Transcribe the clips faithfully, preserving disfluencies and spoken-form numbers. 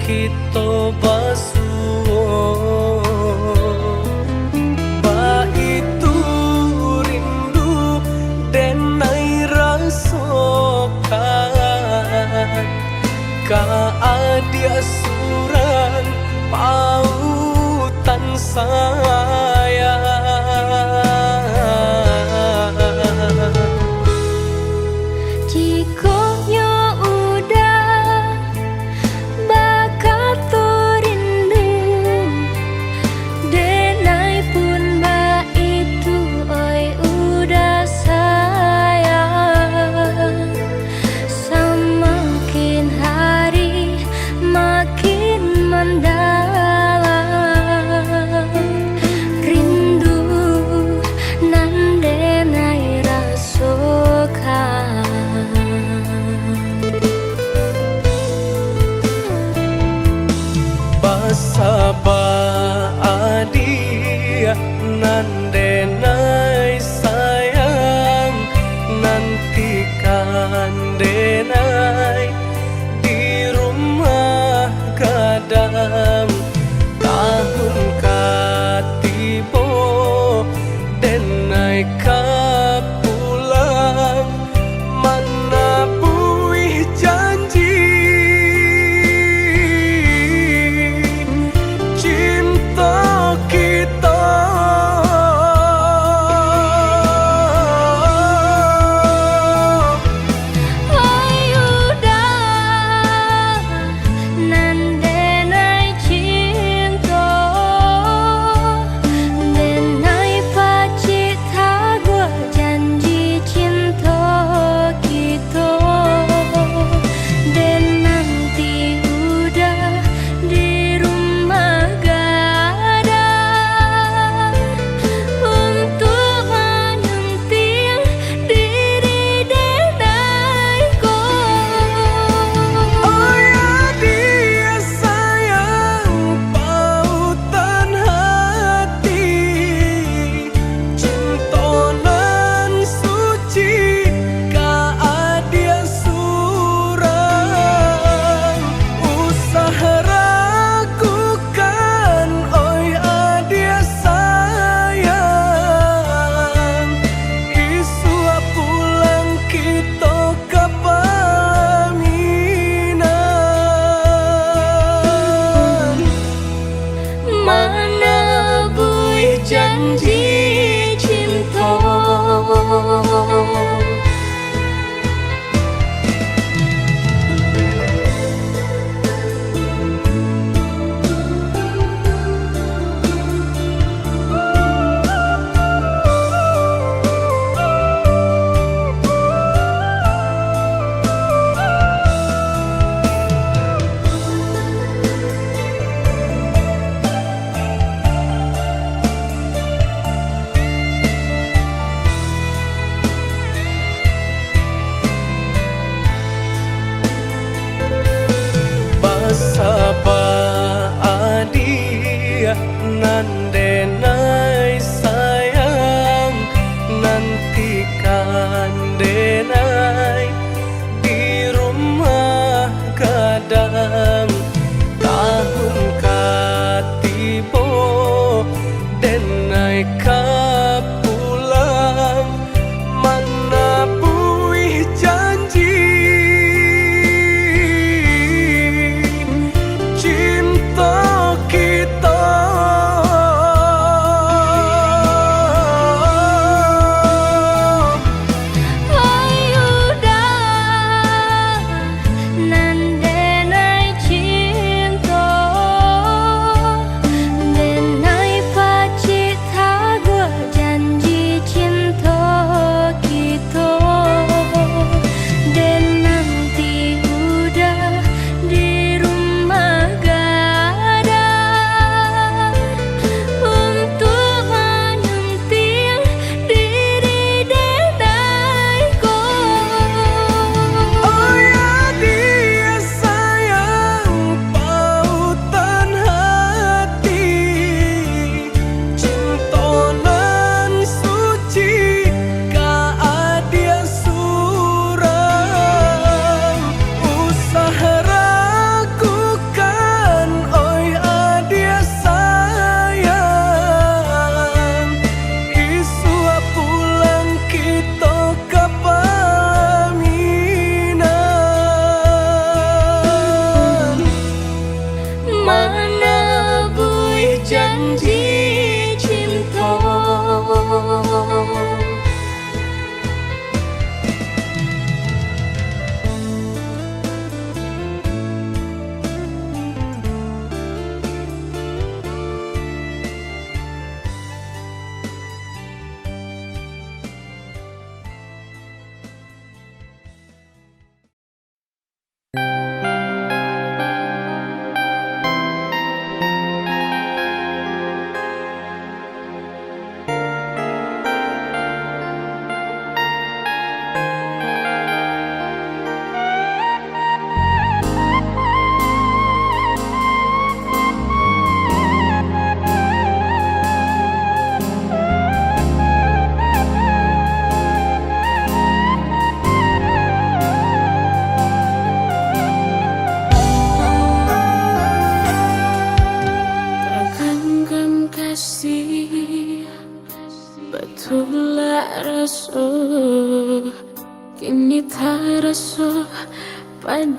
kito basuo, baitu rindu denai rasokan, ka adiak surang pautan sayang. Jikok nyo udah bakato rindu, denai pun baitu, oi udah sayang. Samakin hari makin mandalam.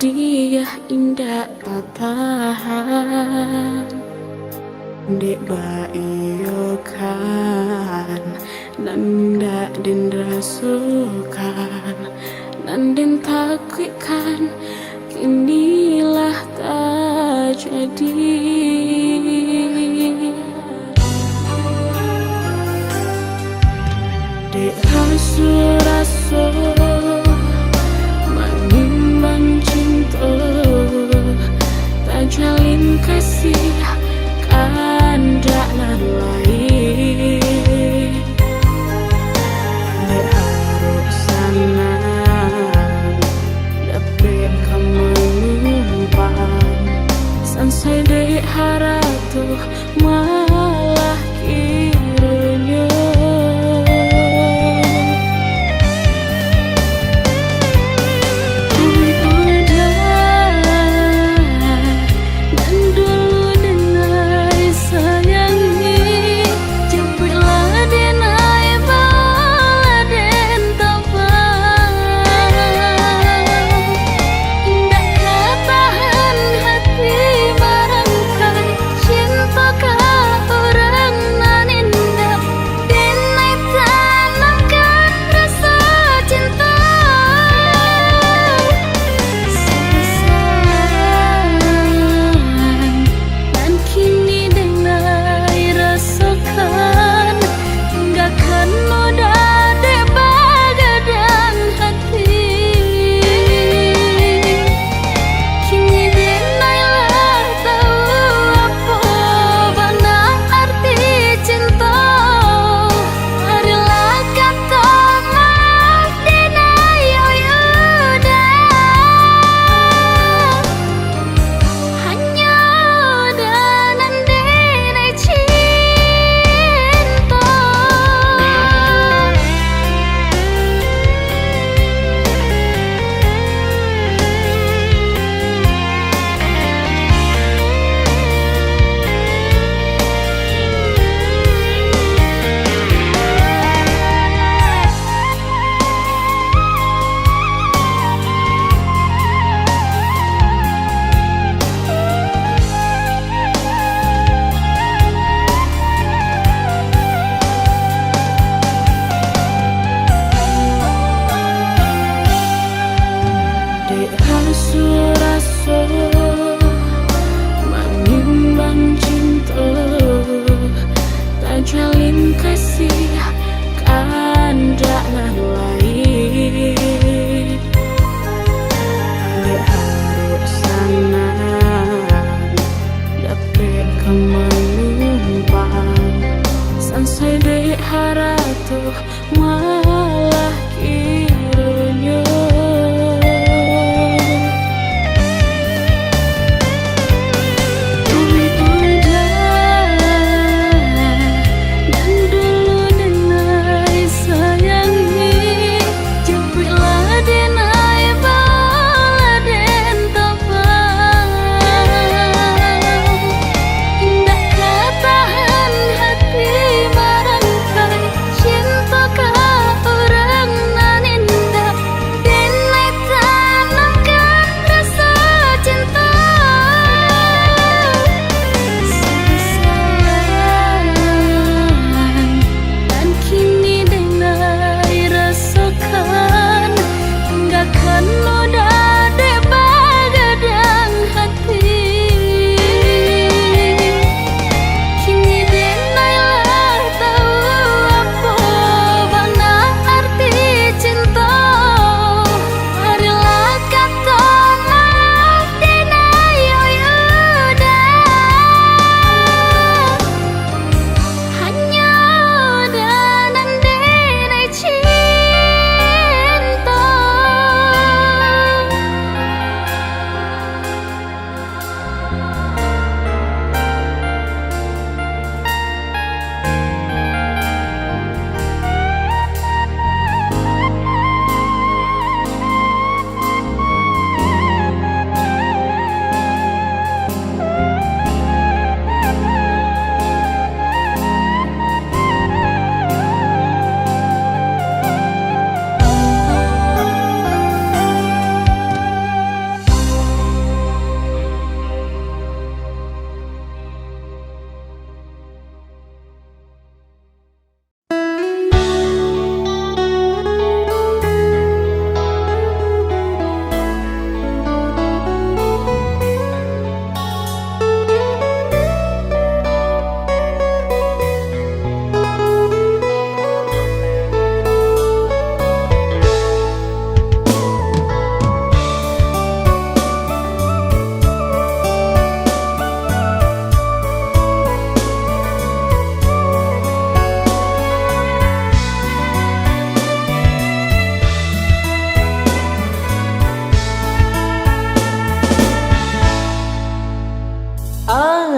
Diah indak tatahan, dek baiyokan nan indak den rasokan, nan den takuikkan, kini lah tajadi. Dek raso-raso manimbang cinto, tajalin kasih kandak nan lain. Dek arok sanang dapek ka manumpang, sansai dek harato malah kironyo. Udah, nan dulu den ai sayangi, japuiklah den ai bala den tabang. Indak ka tahan hati barangkai, cinto ka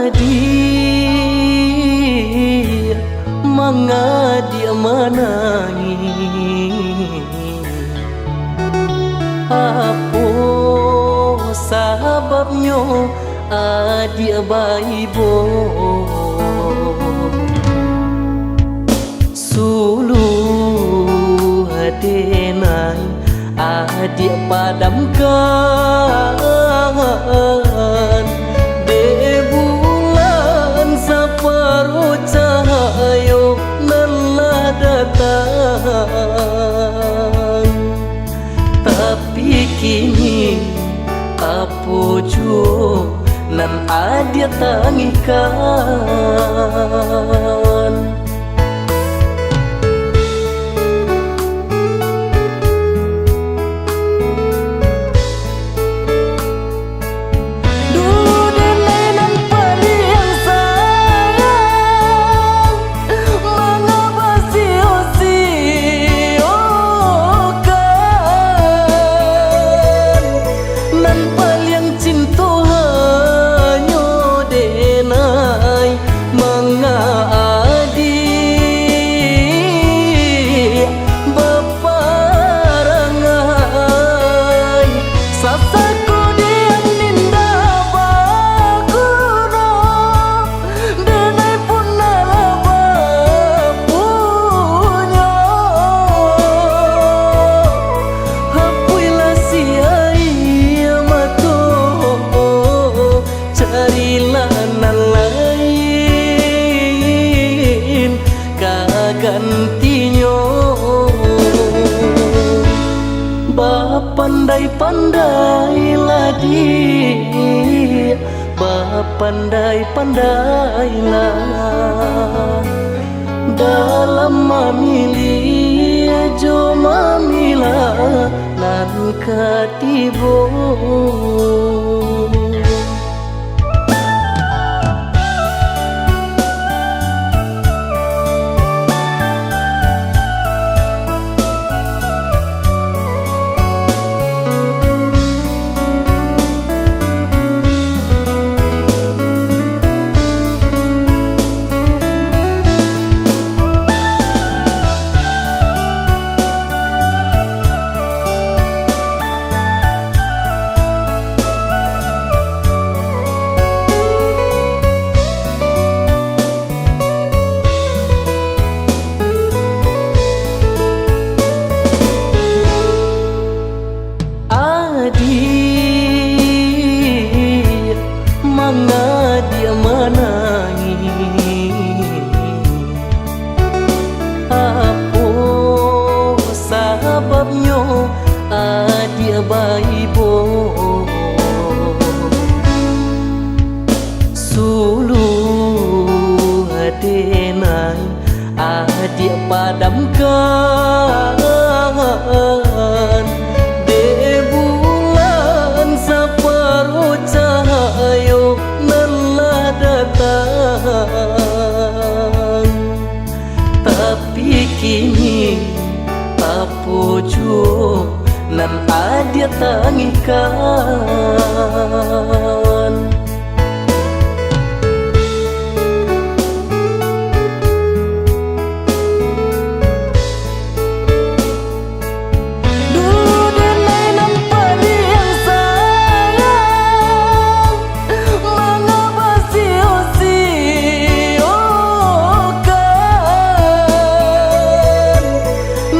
Adiak, manga adiak manangih? Apo sababnyo adiak baibo? Suluah denai adiak padamkan, dek bulan saparo cahayo nan lah datang. Tapi kini, apo juo nan adiak tangihkan? Dulu denai nan paliang sayang, manga basiyo-siyokan, nan paliang cinto hanyo denai, manga adiak baparangai. Sasako diam indak baguno, denai pun alah bapunyo. Hapuihlah si aia mato, carilah nan lain ka gantinyo. Bapandai-pandailah, Diak, bapandai-pandailah dalam mamiliah jo mamilah nan ka tibo. Adiak, manga adiak manangih? Apo sababnyo adiak baibo? Suluah denai adiak padamkan, dek bulan saparo cahayo nan lah datang. Tapi kini, apo juo nan adiak tangihkan? Dulu denai nan paliang sayang, manga basiyo-siyokan,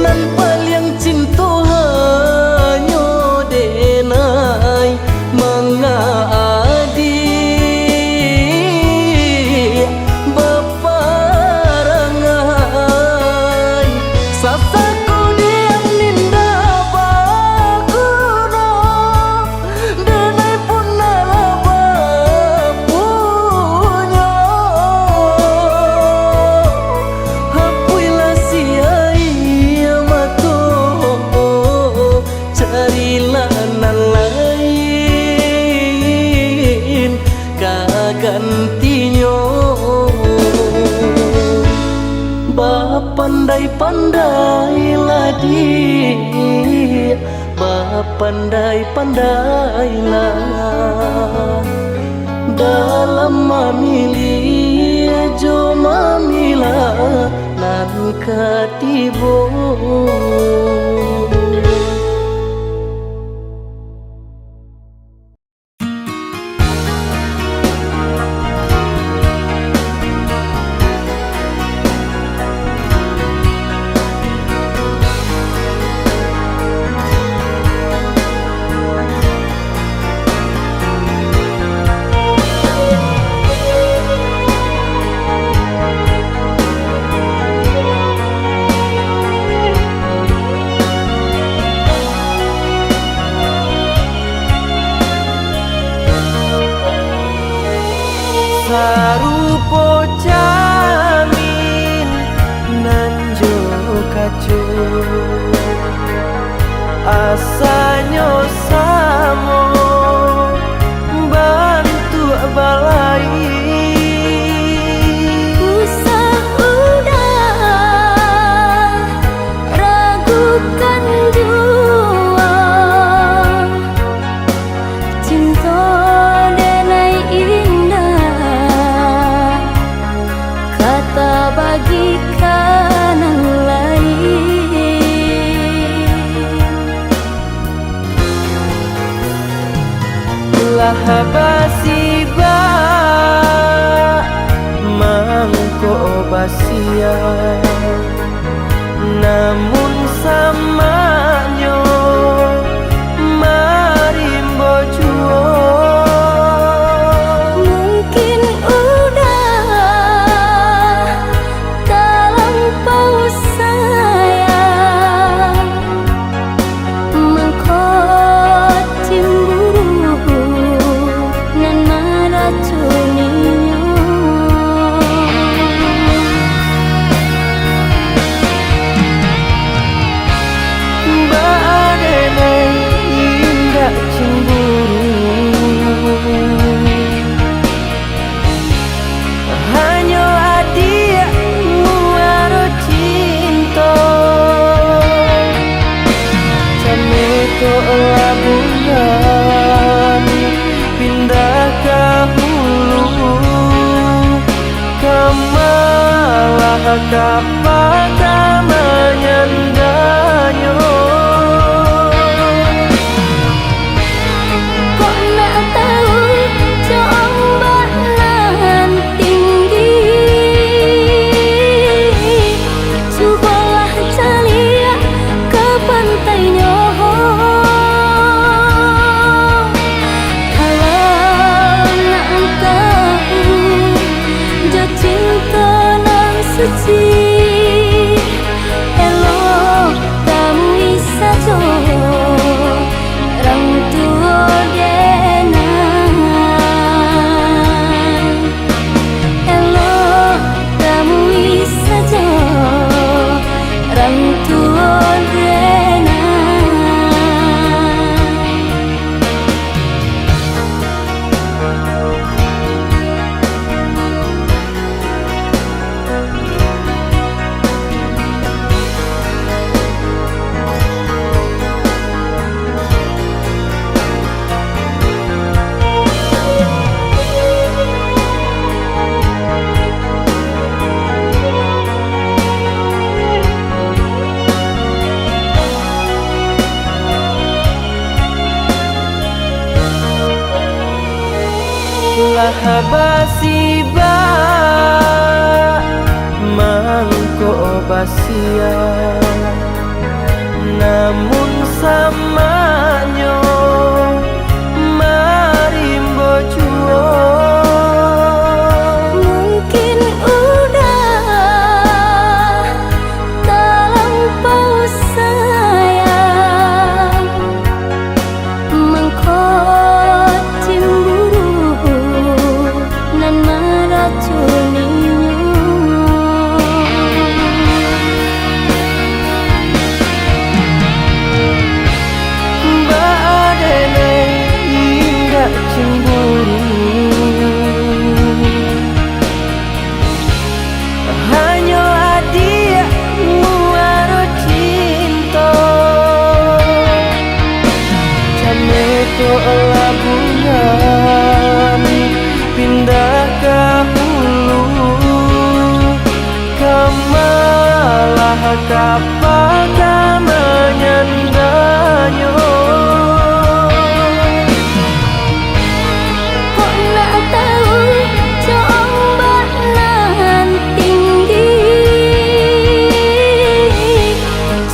nan paliang cinto hanyo denai, manga adiak baparangai. Sasako diam indak baguno, denai pun alah bapunyo. Hapuihlah si aia mato, carilah nan lain ka gantinyo. Bapandai-pandailah, Diak, bapandai-pandailah Dalam mamiliah jo mamilah nan ka tibo. Sarupo camin nan jo kaco, asanyo samo bantuak balain. Usah udah ragukan juo, cinto denai indak ka tabagi ka nan lain. Lah basibak mangko basiak, namun samaknyo marimbo juo. Mungkin udah talampau sayang, mangko cimburu nan maracuninyo. Baa denai indak cimburu? Hanyo adiak muaro cinto. Camekok lah bulan pindah ka hulu, ka malah ka paka manyandanyo. Kok nak tahu jo ombak nan tinggi, cubolah caliak ka pantainyo. Kalau nak tahu jo cinto nan suci, elok tamui sajo rang tuo denai. Elok tamui sajo rang tuo denai. Lah basibak mangko basiak, namun samaknyo marimbo juo. Mungkin udah talampau sayang, mangko cimburu nan maracuninyo. Kapakah manyandanyo? Kok ndak tahu jo ombak nan tinggi?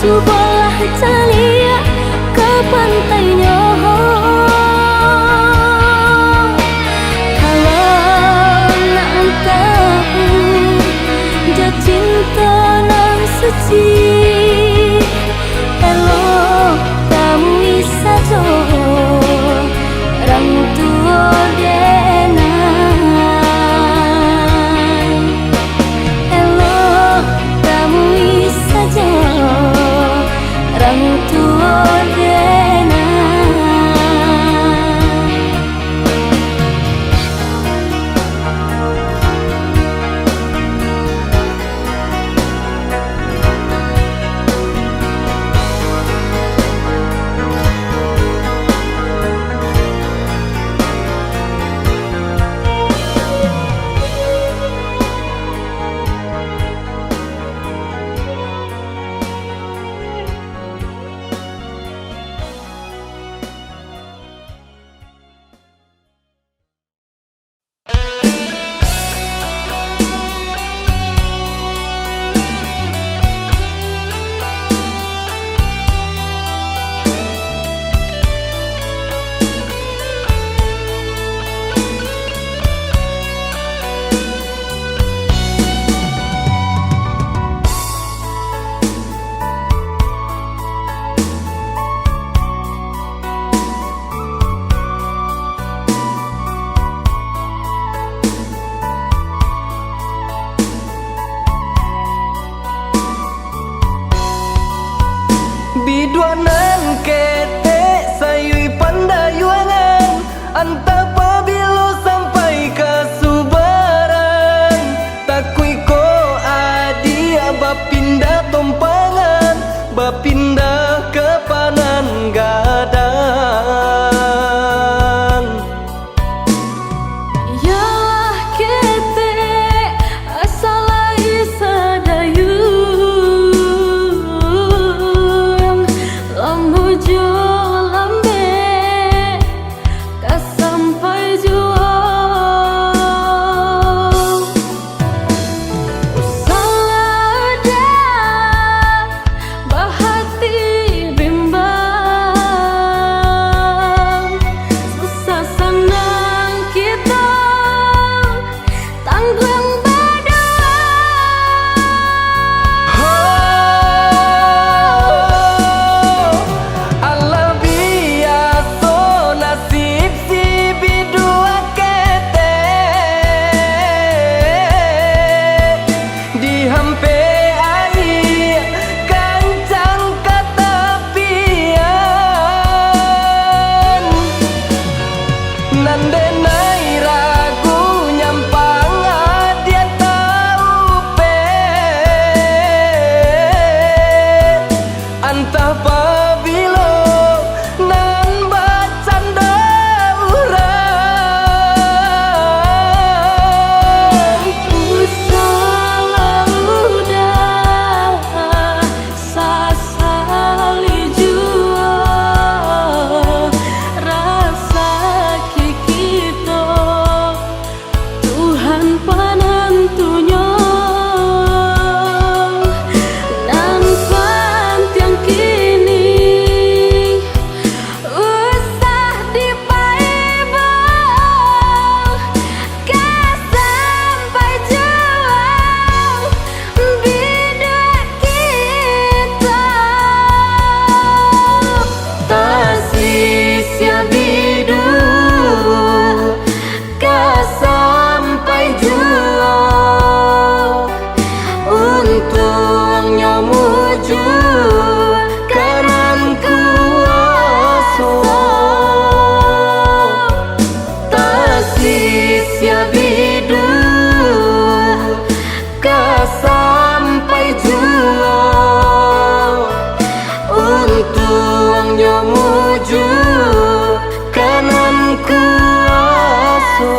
Cubolah caliak ka pantainyo. Kalau nak tahu jo cinto nan suci, elok tamui sajo rang tuo denai. Elok tamui sajo rang tuo denai. Biduak nan ketek sayui pandayuangan, antah pabilo sampai ka subaran. Takuik ko adiak bapindah tompangan, bapindah ka panan gadang. Iyolah ketek asa lai sadayun, lamo jo lambek ka sampai juo. Usahlah dah bahati bimbang, susah sanang kito tangguang badoa. Ho, alah biaso nasib si biduak ketek, dihampek aia kancang ka tapian. Nan denai ragu nyampang adiak taupek, antah pabilo nan bacando urang. Usahlah udah sasali juo rasaki kito. Tuhan panantunyo nan pantiang kini. Usah dipaibau ka sampai juo biduak kito. Tasisia biduak ka sampai juo, untuangnyo mujua ka nan kuaso. Tasisia biduak ka sampai juo, untuangnyo mujua ka nan kuaso.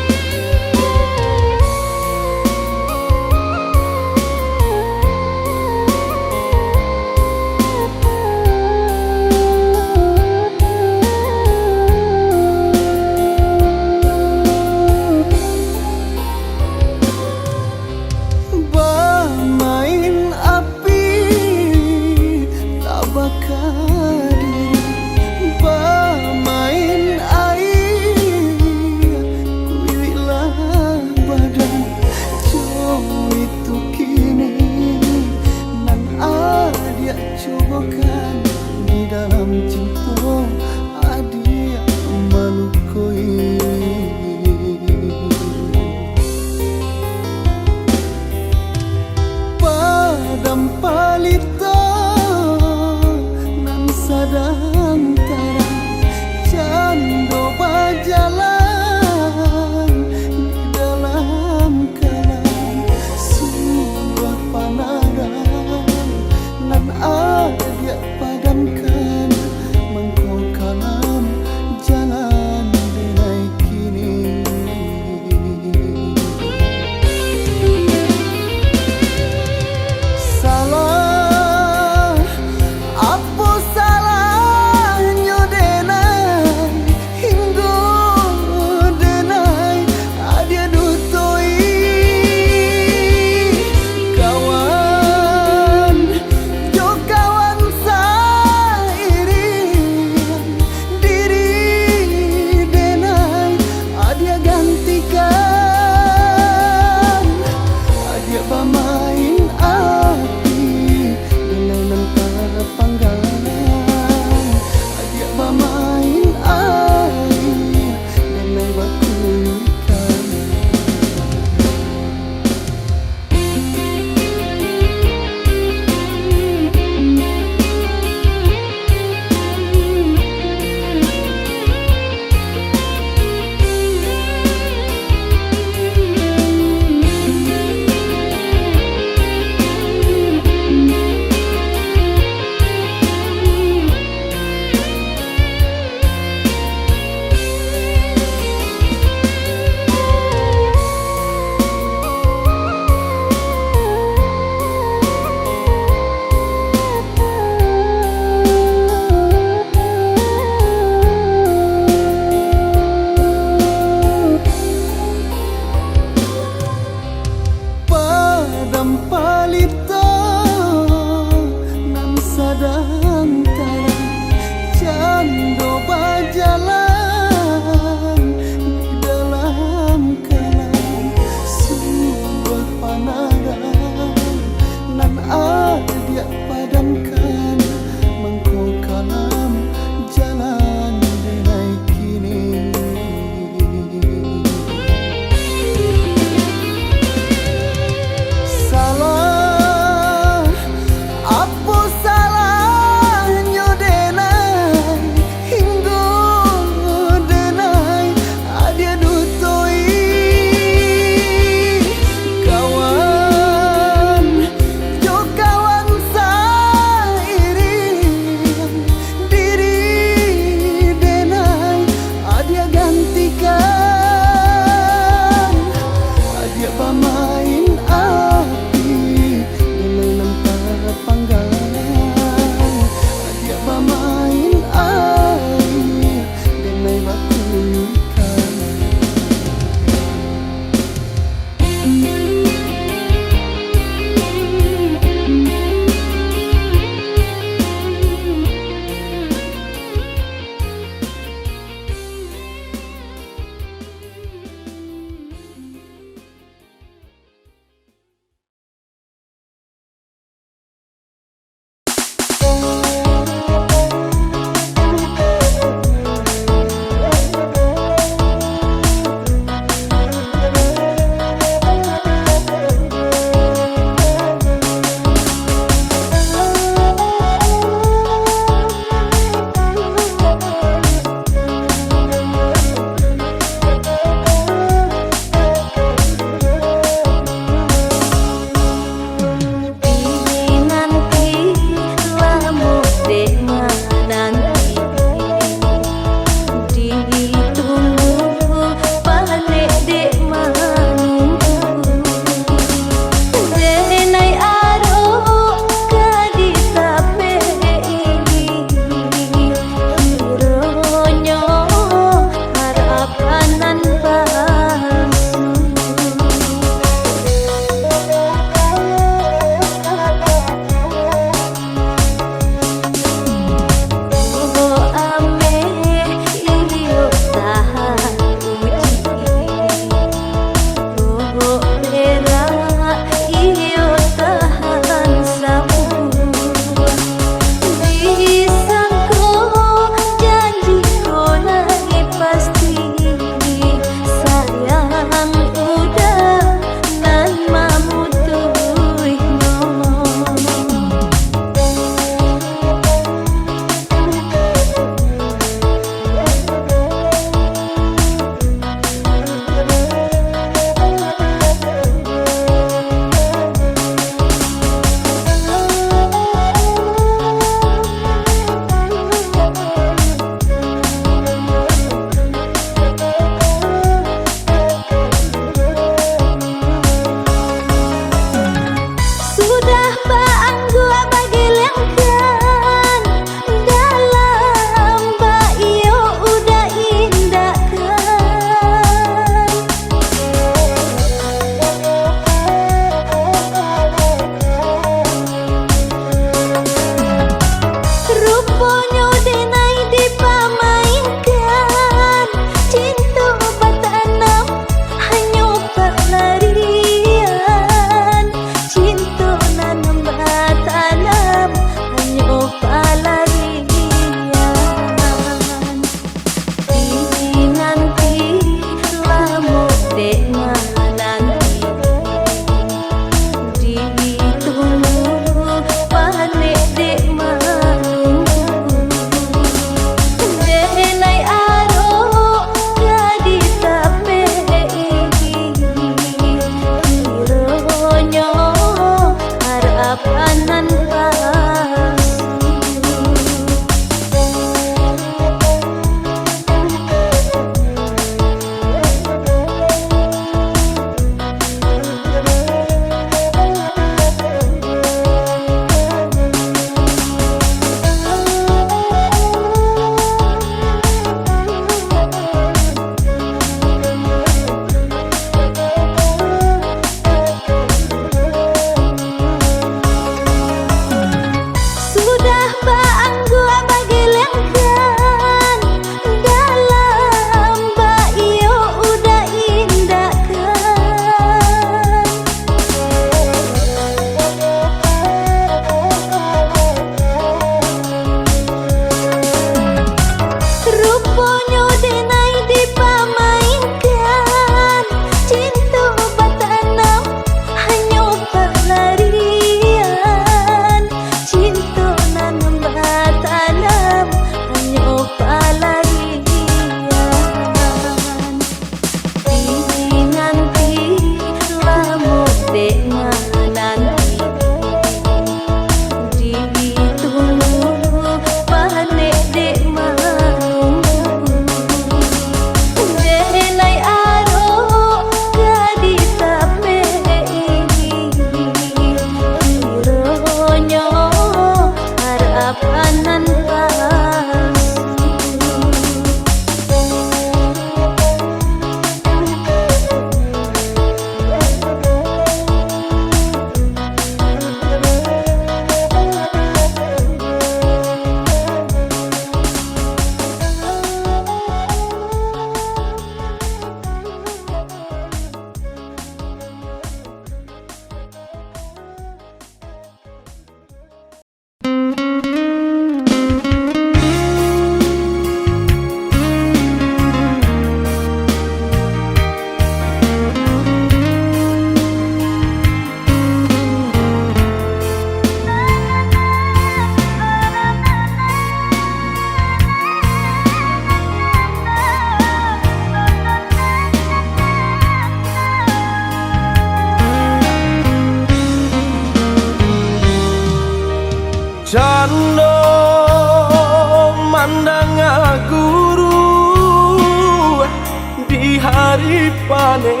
paneh.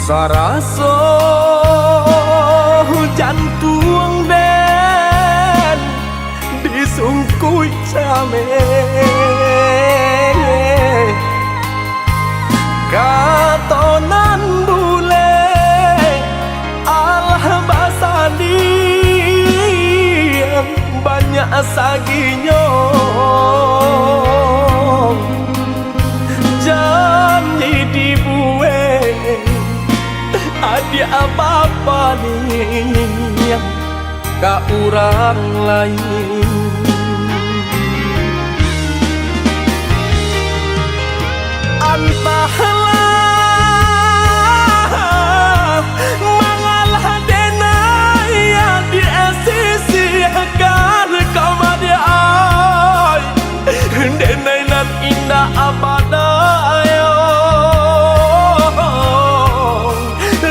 Saraso jantuang den disungkuik cameh. Kato nan bulek alah basandiang banyak saginyo. Janji dibuek adiak bapa niang ka urang lain. Antahlah mangalah denai adiak sisihkan ka madiak ai. Denai nan indak abadayo,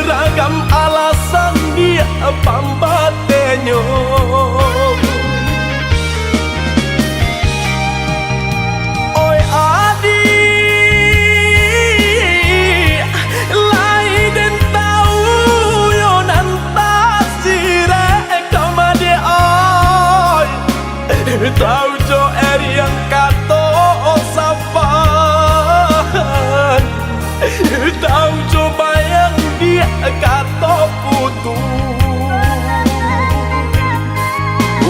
ragam alasan diak pambatenyo. Oi adiak, lai den tau yo nan tasirek ka madiak ai. Tau jo eriang kato sapan, tau jo bayang diak kato putuih.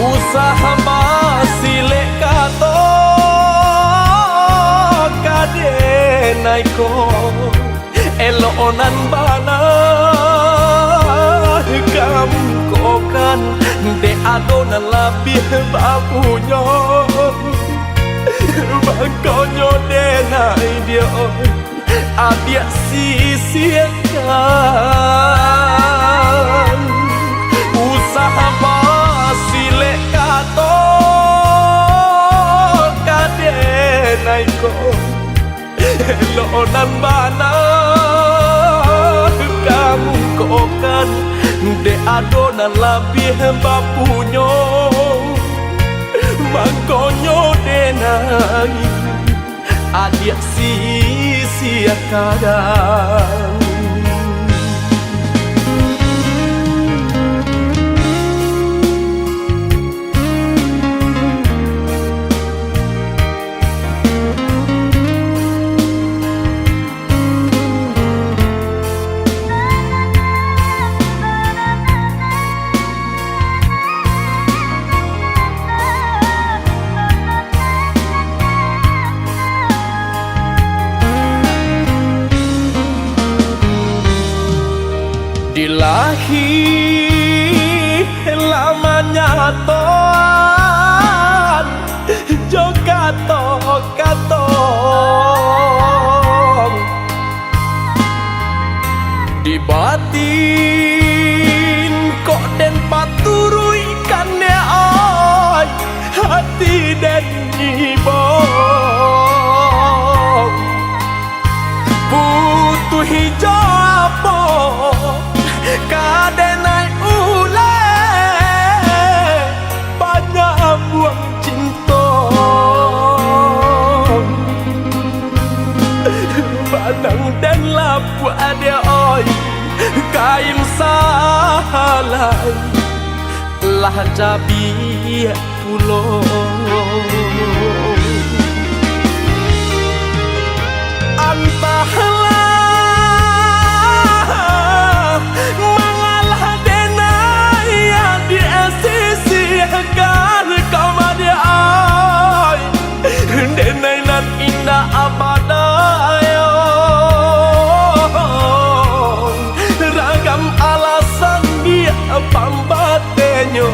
Usah basilek kato ka denai ko. Elok nan bana ka mukokan, dek ado nan labiah bapunyo. Mangkonyo denai diak, adiak sisihkan. Usah basilek kato ka denai ko. Elok nan bana ka mukokan, dek ado nan labiah bapunyo. Mangkonyo denai adiak sisihkan. Dilahi lah manyatoan jo kato-kato. Di batin kok den paturuikkan, dek ai, hati den ibo. Putuih jo apo ka denai uleh panyambuang cinto. Banang den lapuak, dek ai, kain sahalai lah cabiak pulo. Antahlah mangalah denai adiak sisihkan ka madiak ai. Denai nan indak abadayo, ragam alasan diak pambatenyo.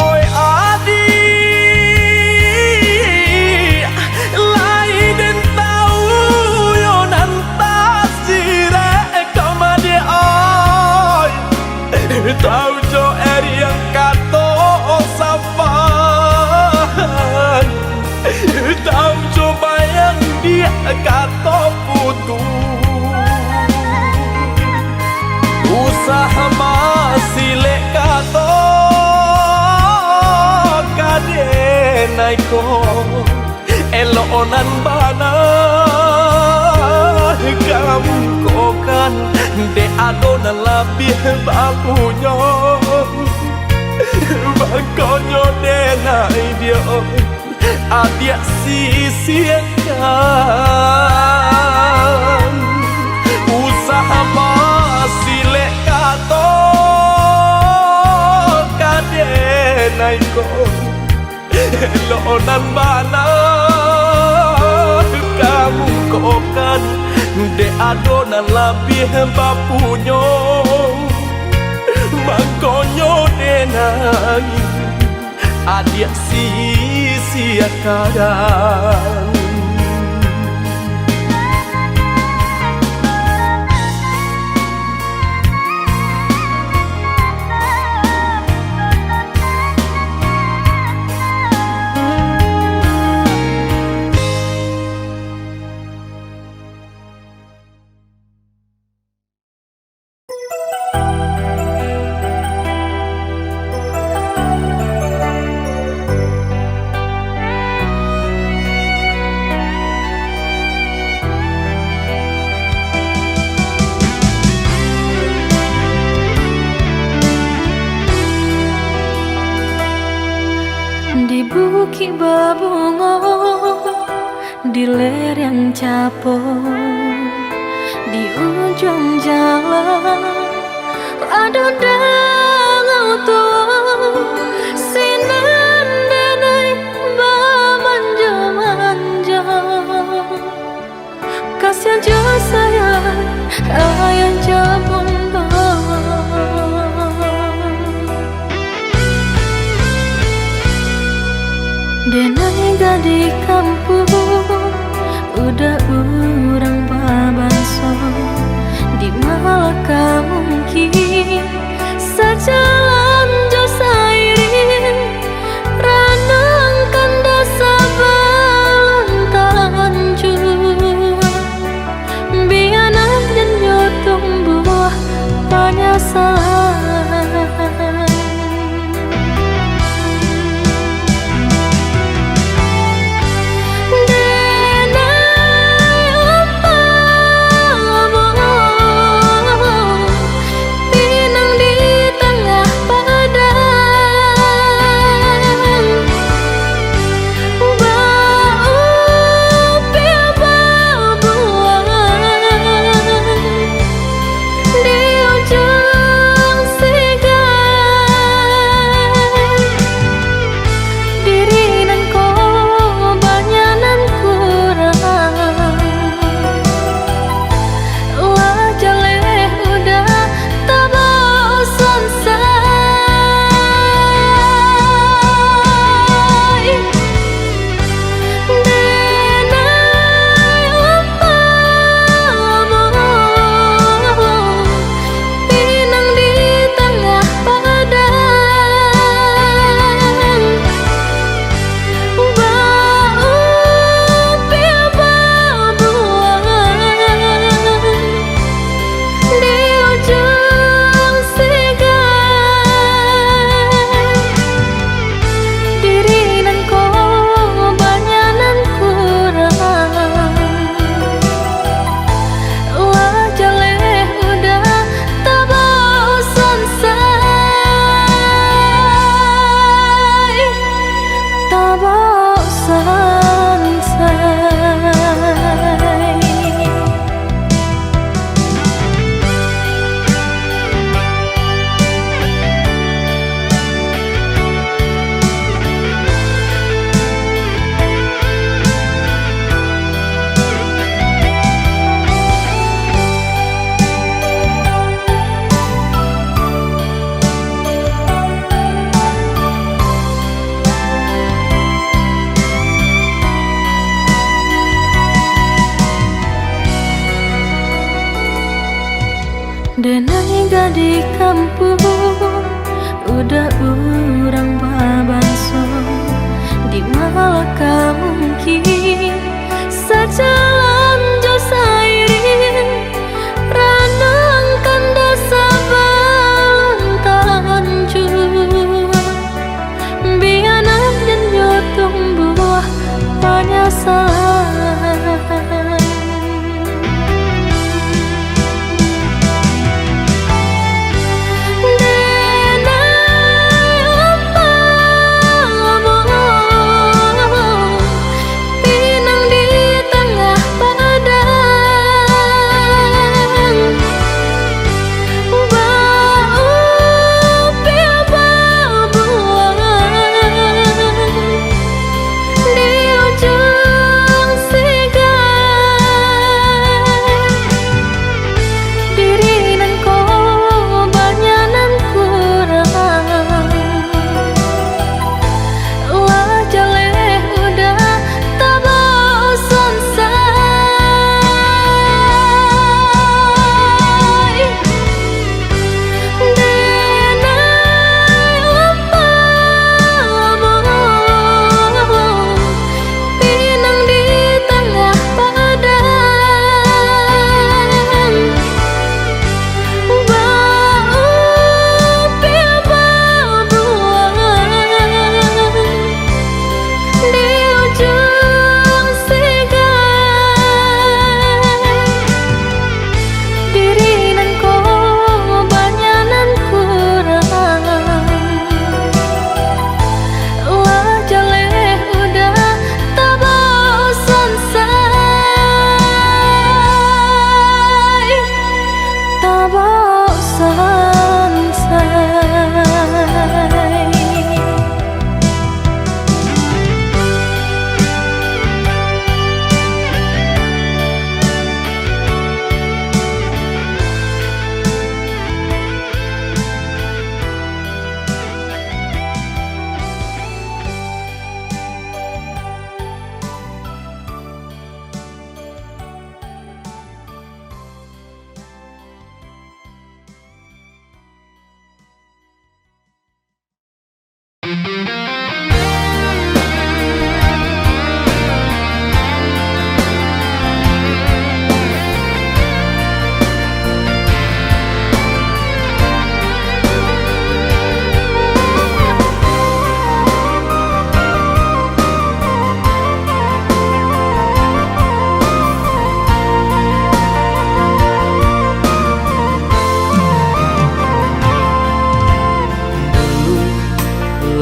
Oi adiak, lai den tau yo nan tasirek ka madiak ai. Tau jo eriang kato sapan, tau jo bayang diak kato putuih. Usah basilek kato Ko, elok nan bana kamu ko kan, dek ado nan labiah bapunyo. Makonyo denai dio, adiak sisiakan, usah basilek kato ka denai ko. Elok nan bana kamu ko kan, dek ado nan labiah bapunyo. Makonyo denai adiak sisiakan. Di bukik babungo, di lereng capung, di ujuang jalan, ado dangau tuo, sinan denai bamanja-manja. Kasian jo sayang, ayah jo bunda. Denai gadih kampuang, uda urang babanso, di ma lah ka mungkin sa-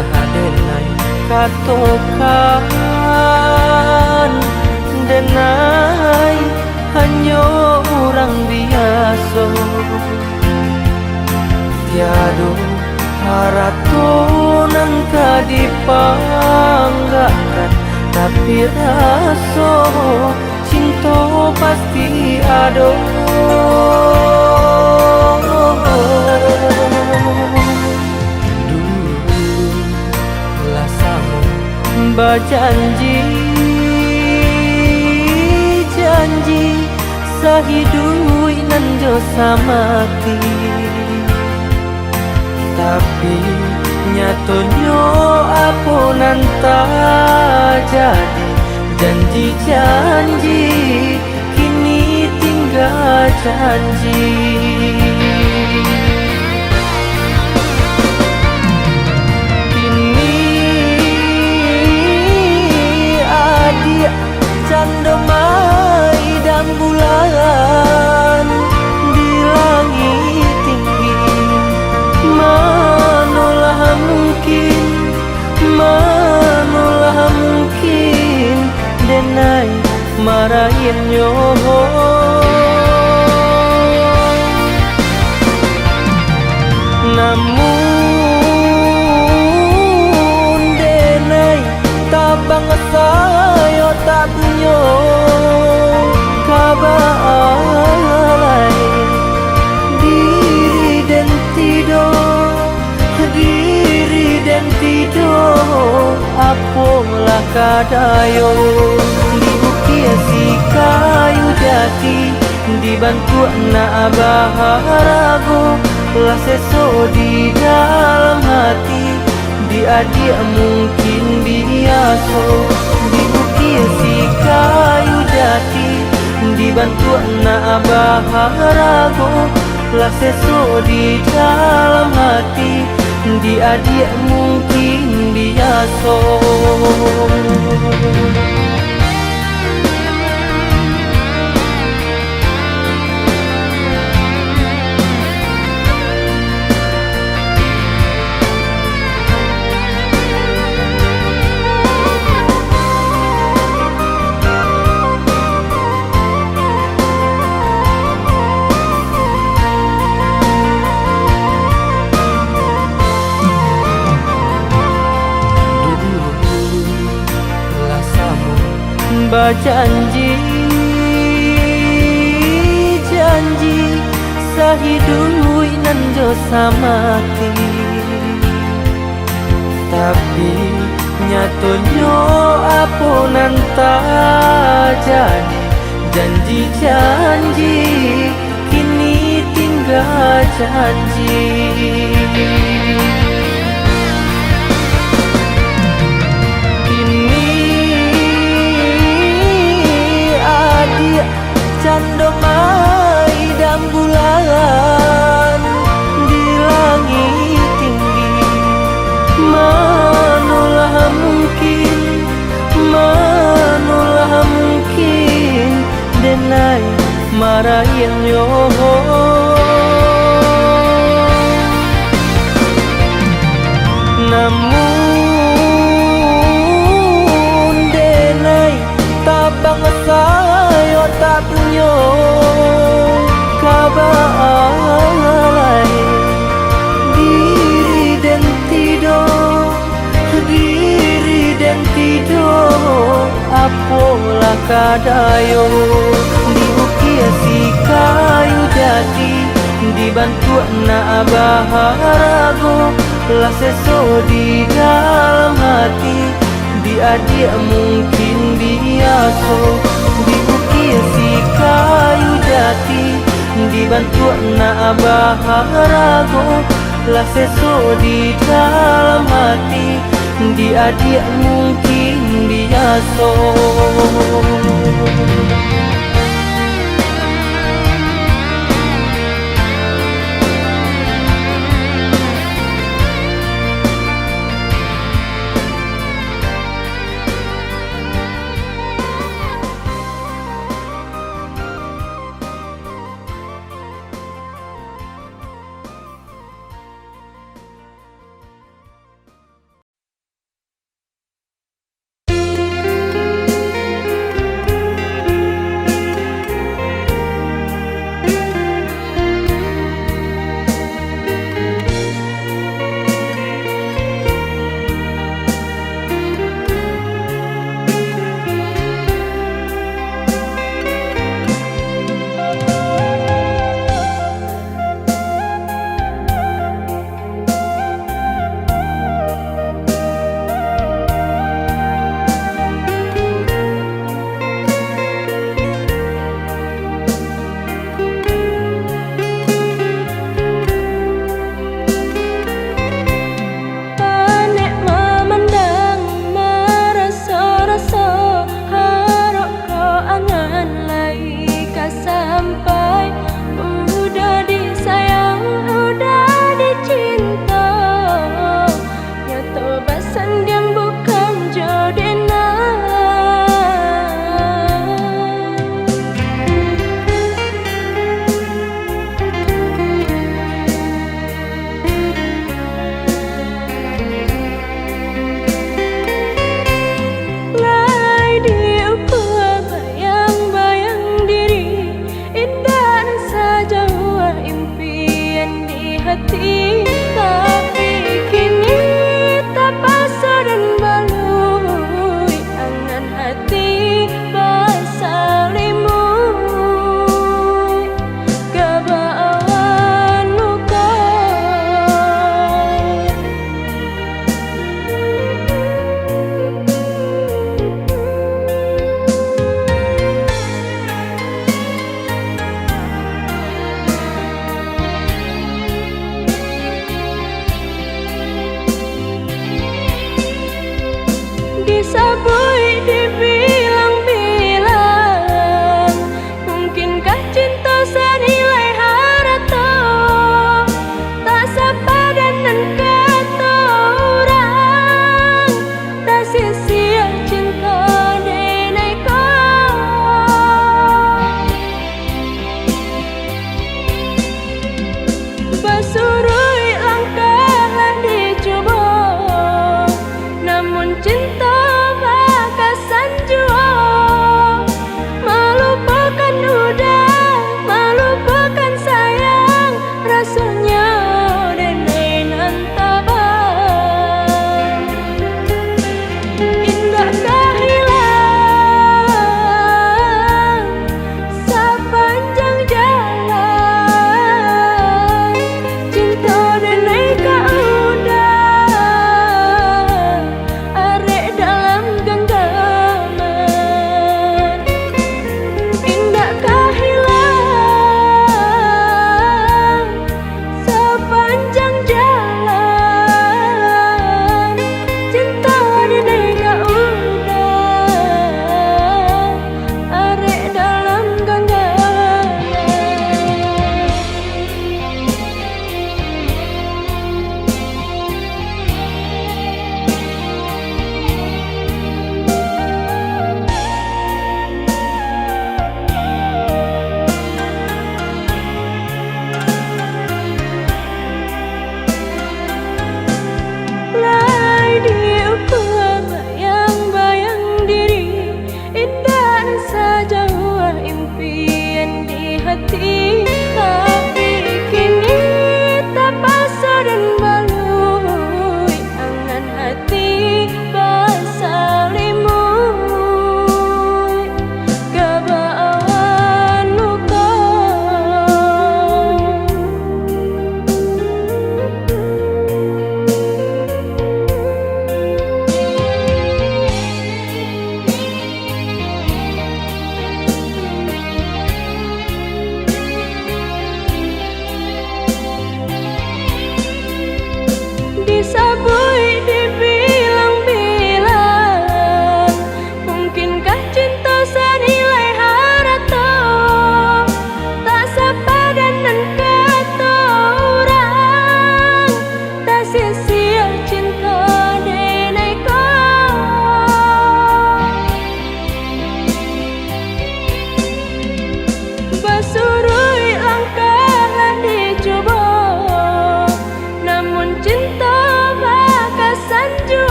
Denai, katokan, denai, hanyo urang biaso. Tiado harato nan ka dipanggakkan, tapi raso cinto pasti ado. Dulu lah samo bajanji, janji sahiduik nan jo samati. Tapi nyatonyo apo nan tajadi, janji-janji kini tingga janji. Kini adiak cando maidam bulan di langik tinggi. Manolah mungkin, manolah mungkin, denai, marainnyo. Namun denai, tabang sayo tak punyo kaba lai. Diri den tido, diri den tido, apolah kadayo. Diukir si kayu jati, dibantuak nak baharago, lah seso di dalam hati. Di adiak mungkin biaso, diukir si kayu jati, dibantuak nak baharago, lah seso di dalam hati. Di adiak mungkin biaso. Dulu lah samo bajanji, janji sahiduik nan jo samati. Tapi nyatonyo apo nan tajadi, janji-janji kini tingga janji. Kini adiak cando maidam bulan di langik tinggi. Manolah mungkin, manolah mungkin, denai, marainnyo. Namun denai, tabang sayo tak punyo kaba lai. Diri den tido, diri den tido, apolah kadayo. Diukir si kayu jati, dibantuak nak baharago, lah seso di dalam hati. Di adiak mungkin biaso, diukir si kayu jati, dibantuak nak baharago, lah seso di dalam hati. Di adiak mungkin biaso.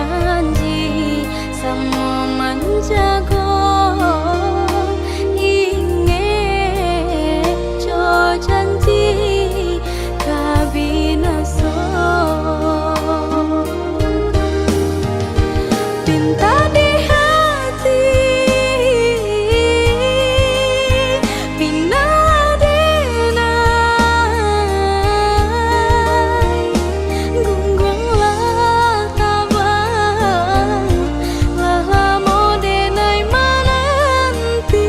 Janji samo manjago, ingek jo janji ka binaso. Pinta di hati, pinta denai, gungguanglah tabang, lah lamo denai mananti.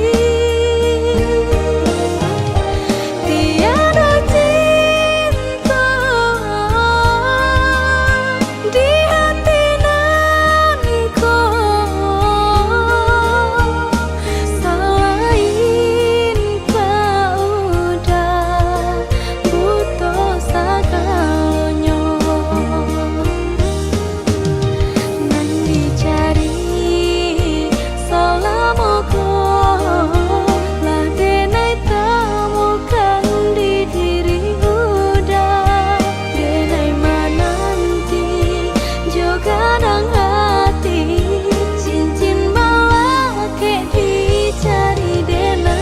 Tiado cinta di hati nan ko, salain Pak Uda buto sagalonyo. Nan dicari salamo ko lah denai tamukan di diri Uda. Denai mananti jo gadang ati, cincin balakek dicari denai.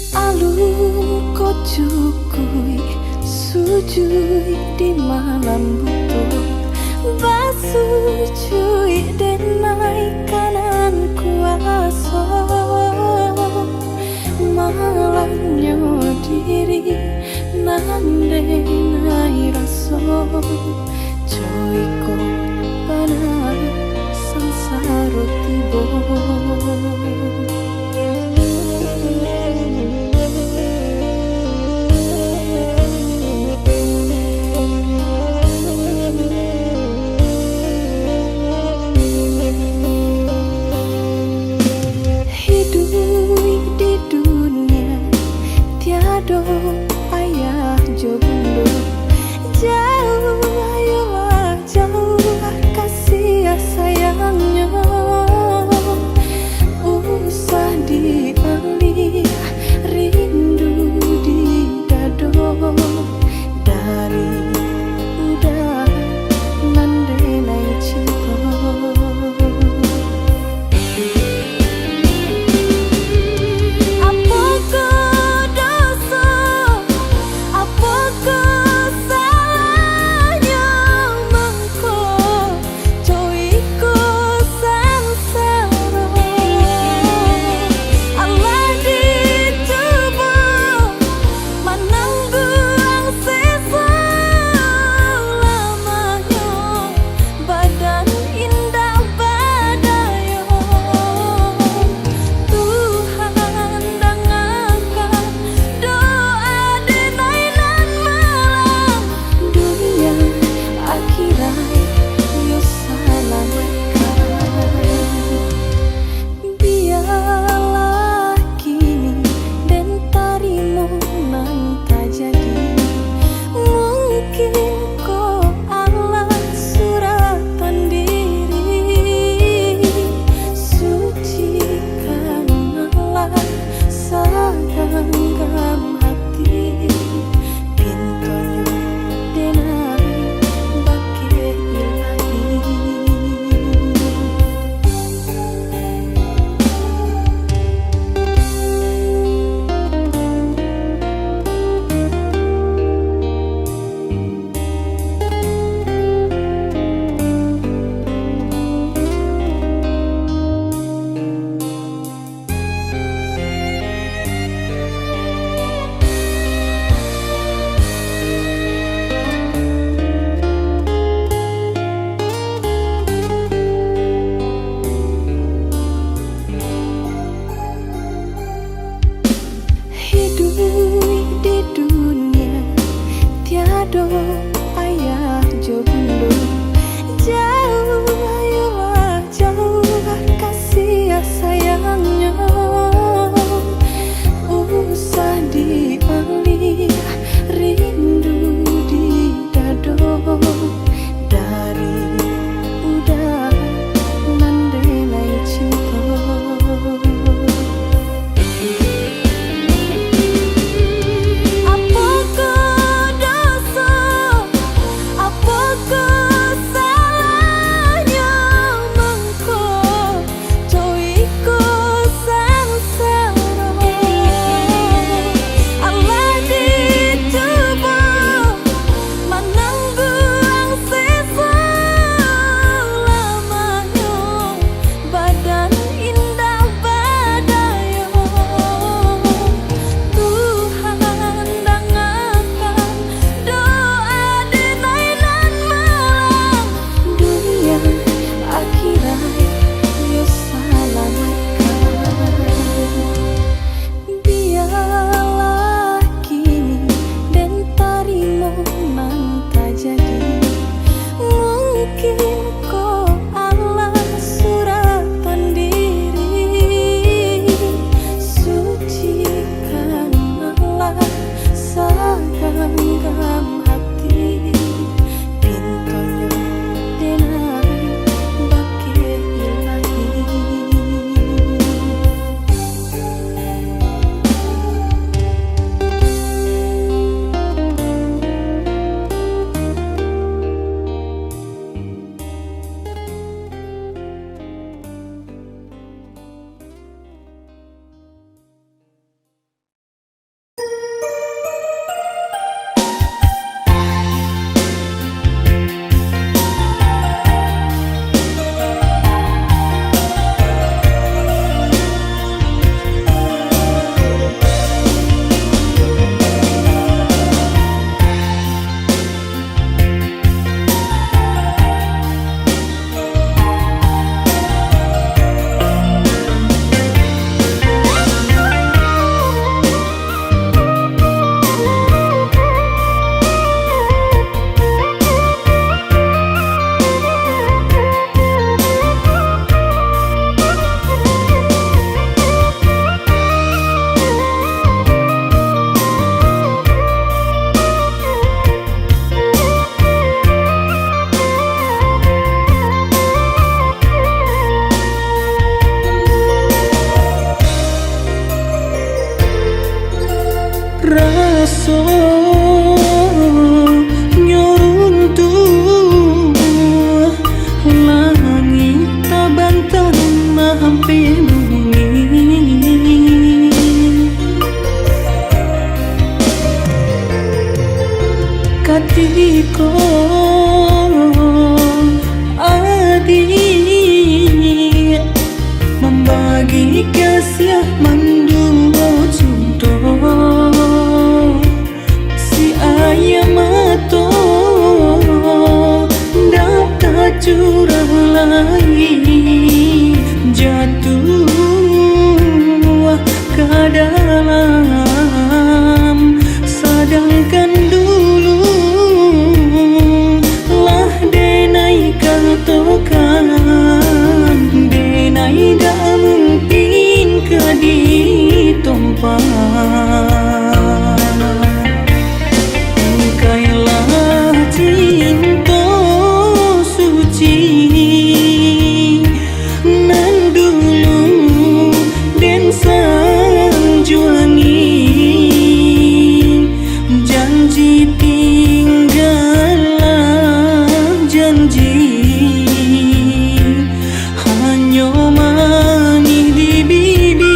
Alun ko cukuik sujuik di malam buto, basujuik denai ka nan kuaso, malamnyo diri nan denai raso. Jo iko bana sansaro tibo. Hiduik di dunia tiado ayah jo bundo, jauah ayolah jauah kasih sayangnyo. Doh ayah jo bundo, jauah yolah jauah kasih sayangnyo. Usah dialih rindu di dado, dari udah nan denai cinto. Apokoh doso, apokoh salahnyo mangko, co iko sansaro. Alah dicubo manangguang sesalahnyo, badan indak badayo. Tuhan, dangakan doa denai nan malang, dunia akhirat yo salamatkan. Bialah kini den tarimo nan tajadi. Mungkin ko alah suratan diri. Sucikan alah saganggam hati. Pintonyo denai bakeh Ilahi. Rasonyo runtuah, langik tabantang mahampeh bumi. Katiko adiak mambagi kasiah manduo cinto, si aia mato ndak tacurah lai, jatuah ka dalam. Sadangkan dulu lah denai katokan, denai dak mungkin ka ditompa. Ungkailah cinto suci nan dulu den sanjuangi, janji tinggalah janji, hanyo manih di bibia.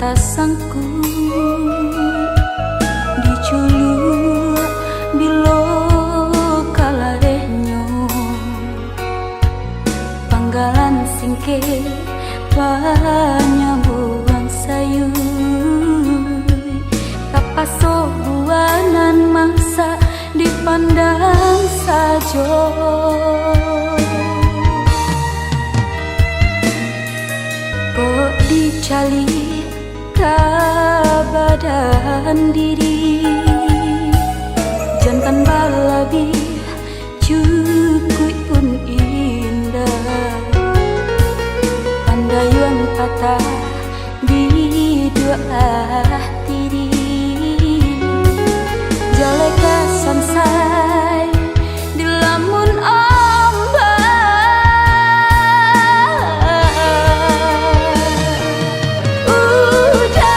Tasangkuik di culuak bilo kalarehnyo, panggalan singkek panyambuang sayuik, tapaso buah nan masak dipandang sajo. Kok dicaliak ka badan diri, jantan balabiah, cukuik pun indak. Pandayuang patah biduak tiri, jaleh ka sansai dilamun ombak. Ujan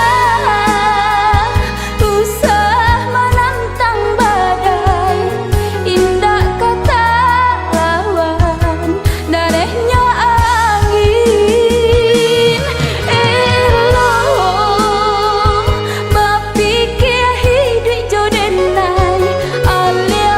usah manantang badai, indak ka talawan darehnyo angin. Elok bapikia hiduik jo denai, alah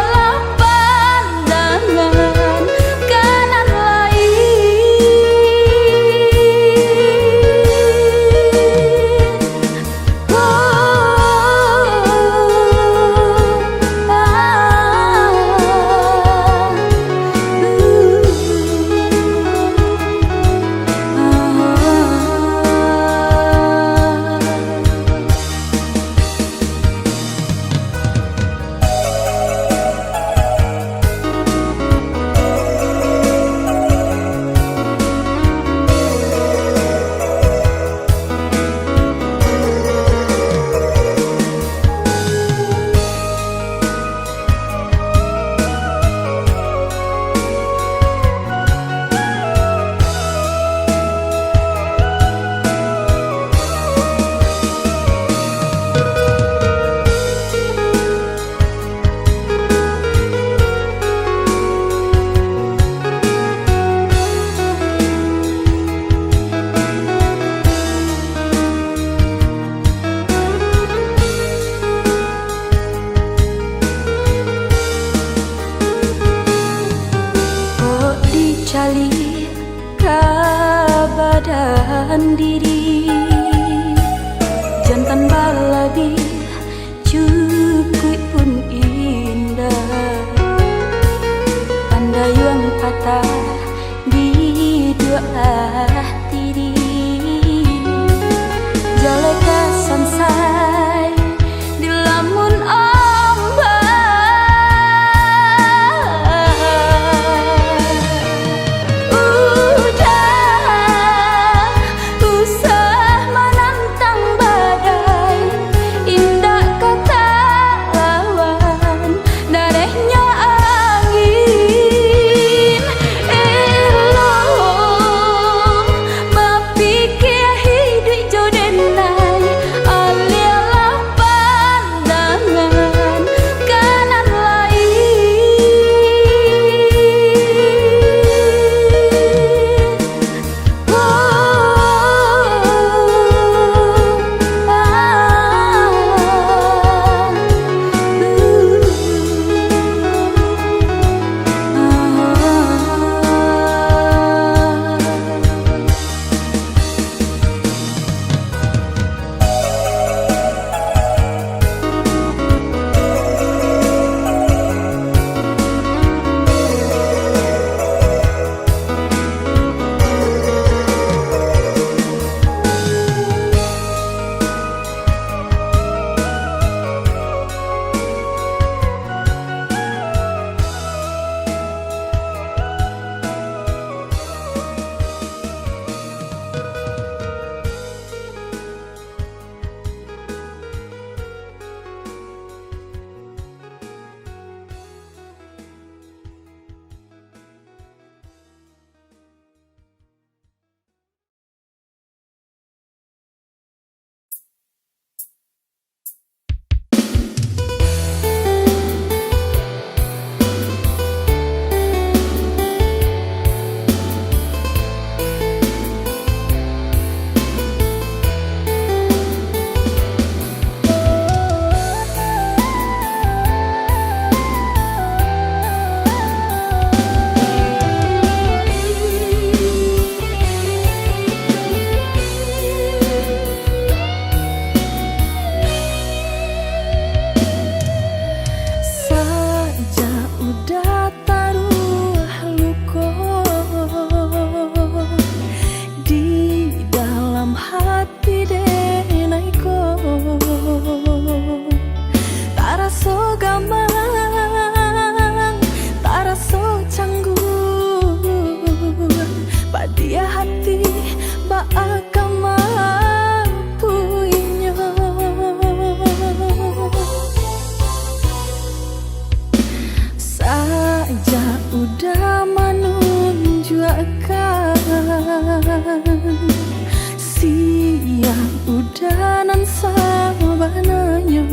Uda nan sabananyo,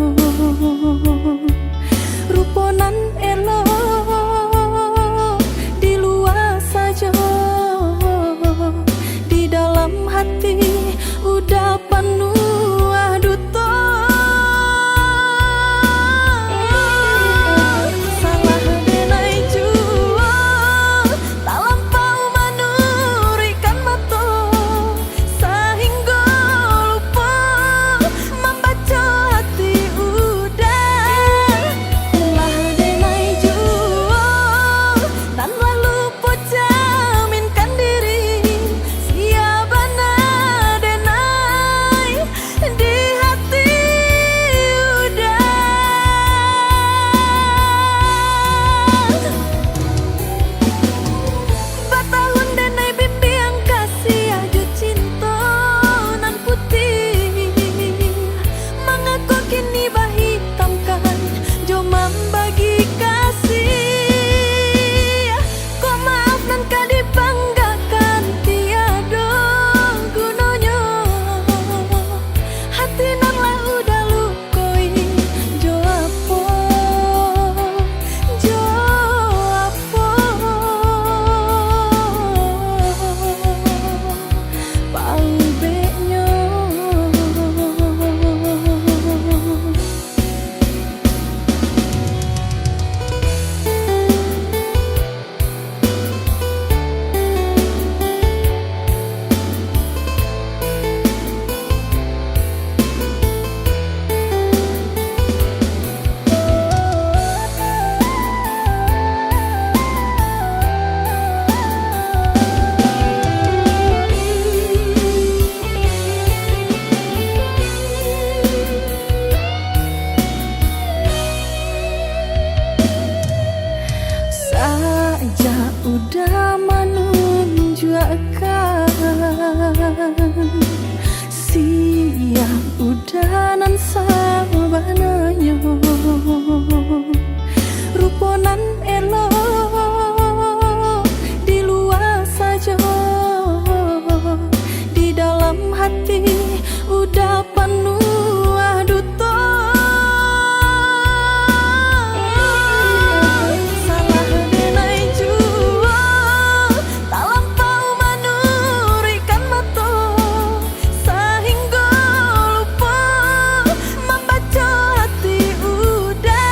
rupo nan elok di lua sajo, di dalam hati uda panuah duto. Salah denai juo, talampau manuruikkan mato, sahinggo lupo mambaco hati uda. Lah denai juo, nan lah lupo jaminkan diri, sia bana denai di hati uda. Batahun denai bimbiang kasiah jo cinto nan putiah, mangako kini bahitamkan jo mambagi kasih? Kok maaf nan ka dibanggakan tiado gunonyo, hati nan lah uda lukoi jo apo, jo apo paubeknyo. Sajak uda manunjuakkan, sia uda nan sabananyo, rupo nan elok di lua sajo, di dalam hati uda panuah duto. Salah denai juo, talampau manuruikkan mato, sahinggo lupo mambaco hati uda.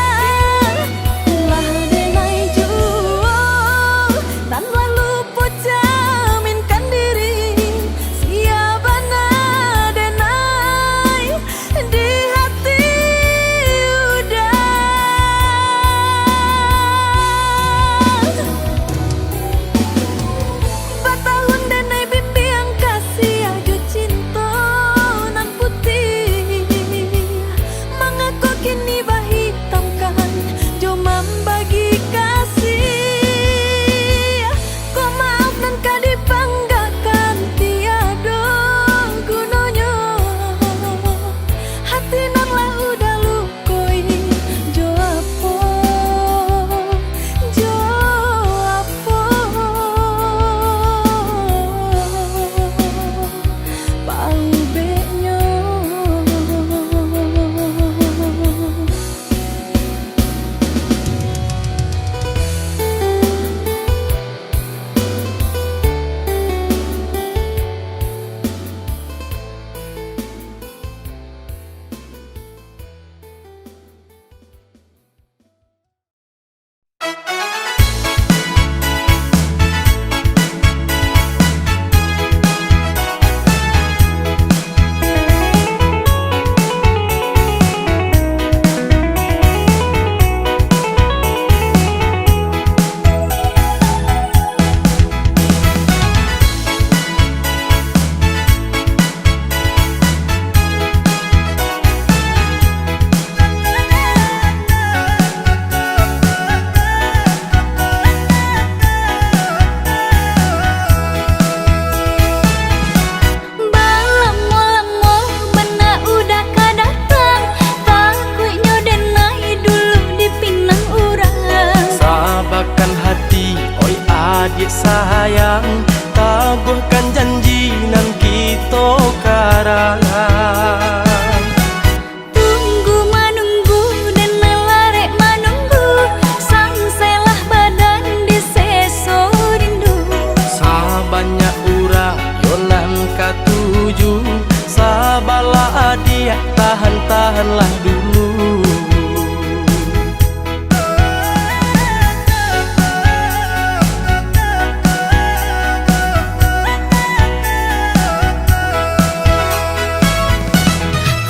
Lah adiak, tahan-tahanlah dulu.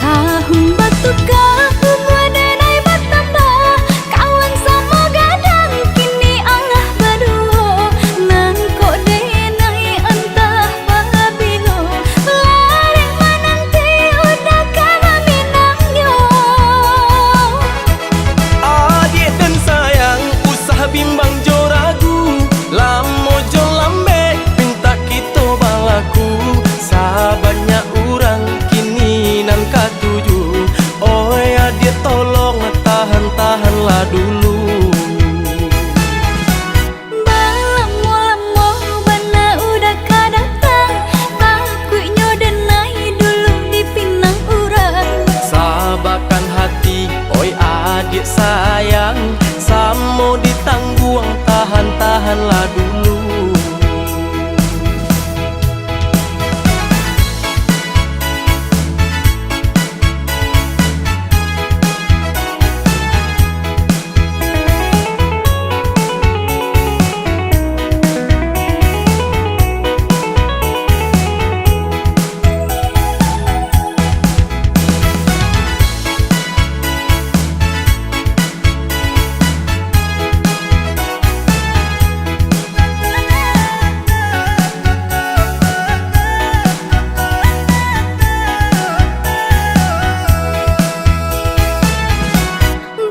Tahun batuka, umua denai batambah, kawan samo gadang kini alah baduo. Nan kok denai antah pabilo, larek mananti udah ka maminangnyo. Adiak den sayang, usah bimbang jo ragu, lamo jo lambek, pintak kito balaku. Sabanyak urang kini nan katuju, oi adiak tolong tahan-tahanlah dulu. Balamo-lamo bana udah ka datang, takuiknyo denai dulu dipinang urang. Sabakan hati, oi adiak sayang, samo ditangguang, tahan-tahanlah dulu.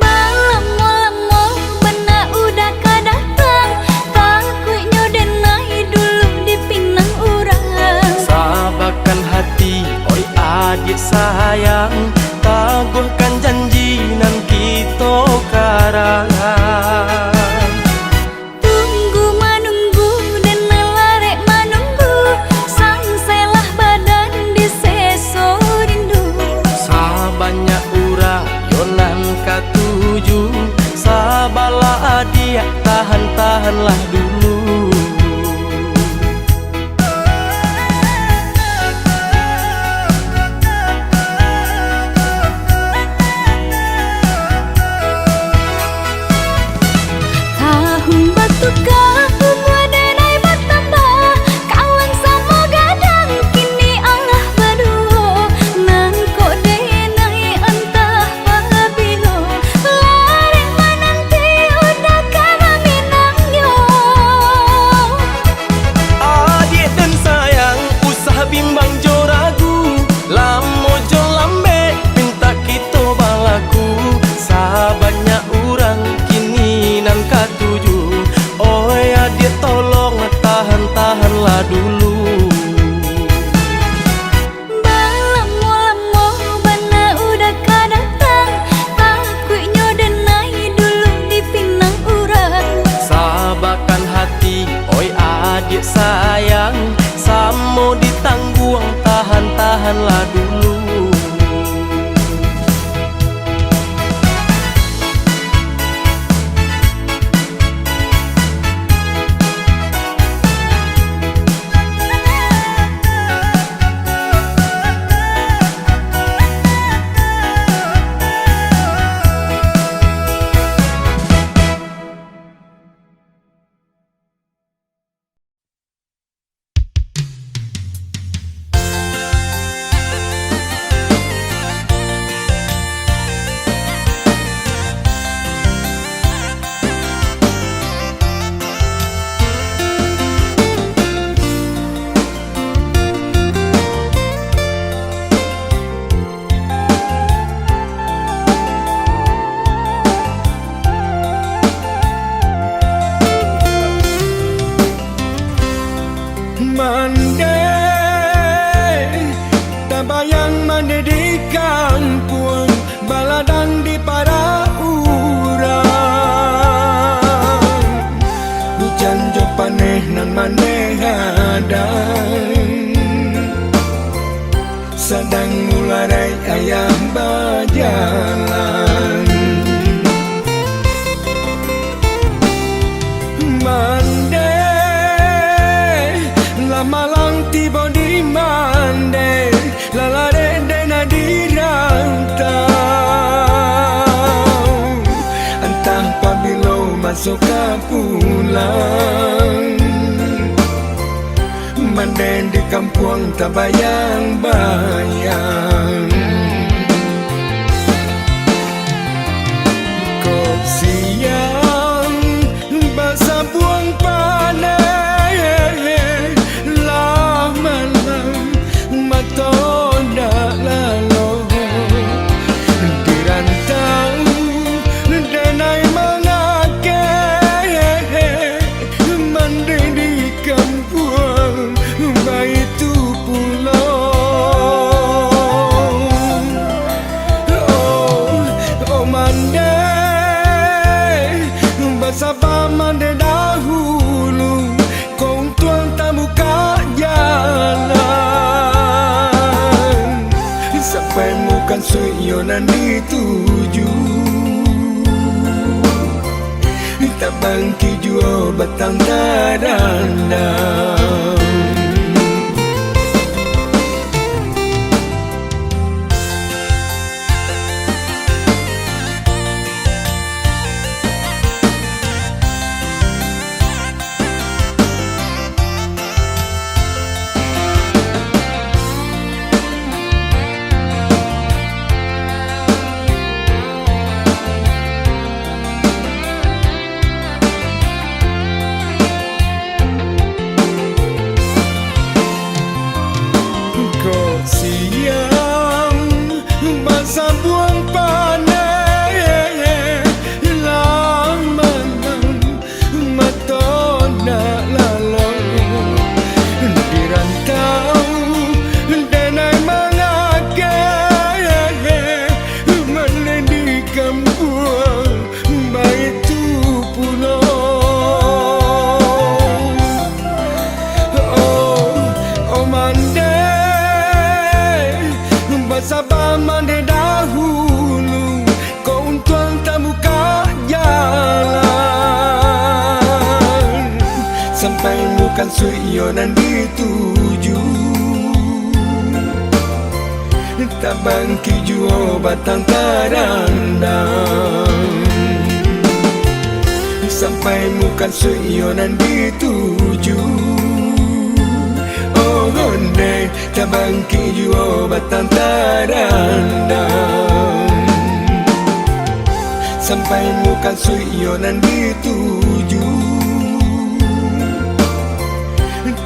Balamo-lamo bana udah ka datang, takuiknyo denai dulu dipinang urang. Sabakan hati, oi adiak sayang, taguahkan janji nan kito karang. Tunggu manunggu, den larek manunggu, sangsailah badan diseso rindu. Sabanyak urang yo nan katuju, sabalah adiak, tahan-tahanlah dulu. Tahun batuka, umua denai batambah, kawan samo gadang kini alah baduo. Nan kok denai antah pabilo, larek mananti udah ka maminangnyo. Adiak den sayang, usah bimbang jo ragu, lamo jo lambek, pintak kito balaku. Sabanyak urang kini nan katuju, oi adiak tolong tahan-tahanlah dulu. Balamo-lamo bana udah ka datang, takuiknyo denai dulu dipinang urang. Sabakan hati, oi adiak sayang, samo ditangguang, tahan-tahanlah dulu. Mandeh, tabayang mandeh di kampuang, baladang di parak urang. Ujan jo paneh nan mandeh hadang. Sadang mularai ayah bajalan. Mandeh, lah malang tibo di Mandeh, lah larek denai Soka pulang, mandeh di kampuang tabayang-bayang. Kok siang basabuang paneh, lah malam mato ndak lalok. Di rantau denai mangakeh, mandeh di kampuang baitu pulo. Oh, oh mandeh, basaba mandeh dahulu, kok untuang tabukak jalan. Sampai mukasuik iyo nan dituju, tabangkik juo batang tadandang. Kok siang basabuang paneh, lah malam mato ndak lalok. Di rantau denai mangakeh, mandeh di kampuang baitu pulo. Oh, oh mandeh, basaba mandeh dahulu, kok untuang tabukak jalan. Sampai mukasuik iyo nan dituju, tabangkik juo batang tadandang. Sampai mukasuik iyo nan dituju, oh ondeh, tabangkik juo batang tadandang. Sampai mukasuik iyo nan dituju,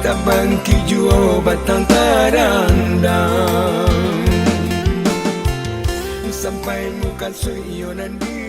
tabangkik juo batang tadandang. Sampai mukasuik iyo nan di